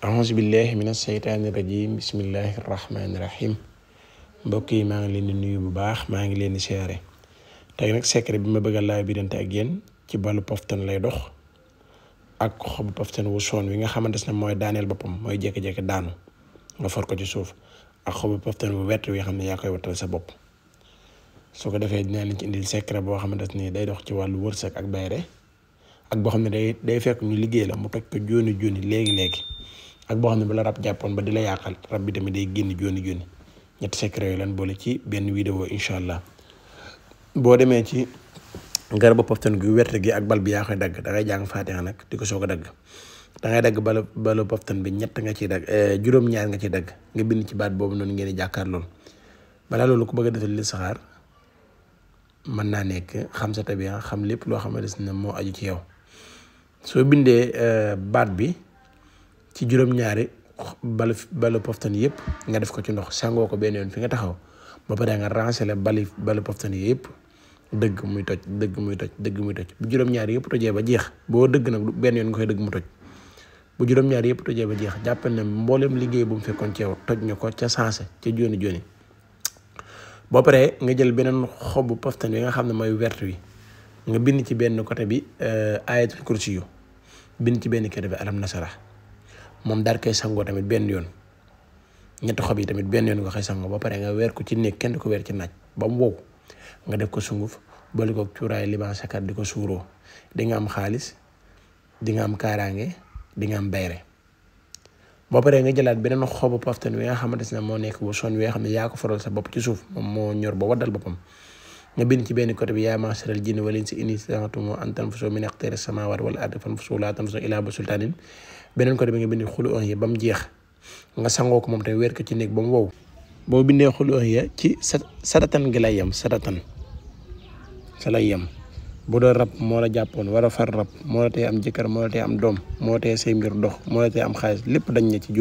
أعوذ بالله من الشيطان الرجيم بسم الله الرحمن الرحيم mbokk yi maa ngi leen di nuyu bu baax maa ngi leen di siyaare tey nag secret bi ma bëgg a laay birante ak yéen ci balu poftan lay dox ak xobu poftan wu soon wi nga xamante ne mooy daaneel boppam mooy jékki-jékki daanu nga for ko ci suuf ak xobu poftan wu wert wi xam ne yaa koy wattal sa bopp su ko defee dinaa leen ci indil secret boo xamante ne day dox ci wàllu wërsëg ak bayre ak boo xam ne day fekk ñu liggéey la mu toj ko jooni léegi ak boo xam ne bu la rab jàppoon ba di la yàqal rab bi tamit day génn jooni ñetti secret yooyu lan boole ci benn vidéo incha allah boo demee ci garabu poftan gu wert gi ak bal bi yaa koy dagg da ngay jàng Faatiha nag di ko soog a dagg da ngay dagg balu poftan bi ñett nga ciy dagg juróom-ñaar nga ciy dagg nga bind ci baat boobu noonu ngeen di jàkkaar loolu balaa loolu ku bëgg a defal li saxaar mën naa nekk xam sa tabiya xam lépp loo xamante ne moo aju ci yow soo bindee baat bi ci juróom-ñaari balu poftan yëpp nga def ko ci ndox sangoo ko benn yoon fi nga taxaw ba pare nga rancé balu poftan yëpp dëgg muy toj bu juróom-ñaari yëpp tojee ba jeex boo dëgg nag benn yoon nga koy dëgg mu toj bu juróom-ñaari yëpp tojee ba jeex jàppal ne mboolem liggéey bu mu fekkoon ci yow toj nga ko ca saase ca jooni boo paree nga jël beneen xobu poftan yi nga xam ne mooy wert wi nga bind ci benn côté bi ayatul kursi yu bind ci benn côté bi alam nasara moom daal koy sangoo tamit benn yoon ñetti xob yi tamit benn yoon nga koy sangoo ba pare nga weer ko ci néeg kenn du ko weer ci naaj ba mu wow nga def ko sunguf boole ko cuuraay liban sakar di ko suuroo di nga am xaalis di nga am kaaraange di nga am bayre boo paree nga jëlaat beneen xobu poftan wi nga xamante ne moo nekk bu son wi nga xam ne yaa ko faral sa bopp ci suuf moom moo ñor ba waddal boppam nga bind ci benn côté bi yaa maasaral jinni wal insi in istata'tum an tanfuzu min aqtaari samaawaati wal ardi fanfuzu laa tanfuzuuna illaa bi sultaanin beneen côté bi nga bind xulu yi ba mu jeex nga sangoo ko moom te weer ko ci néeg ba mu wow boo bindee xulu ya ci sadatan gi lay yem sadatan sa lay yem bu doon rab moo la jàppoon war a far rab moo la tee am jëkkër moo la tee am doom moo la tee say mbir dox moo la tee am xaalis lépp dañ ne ci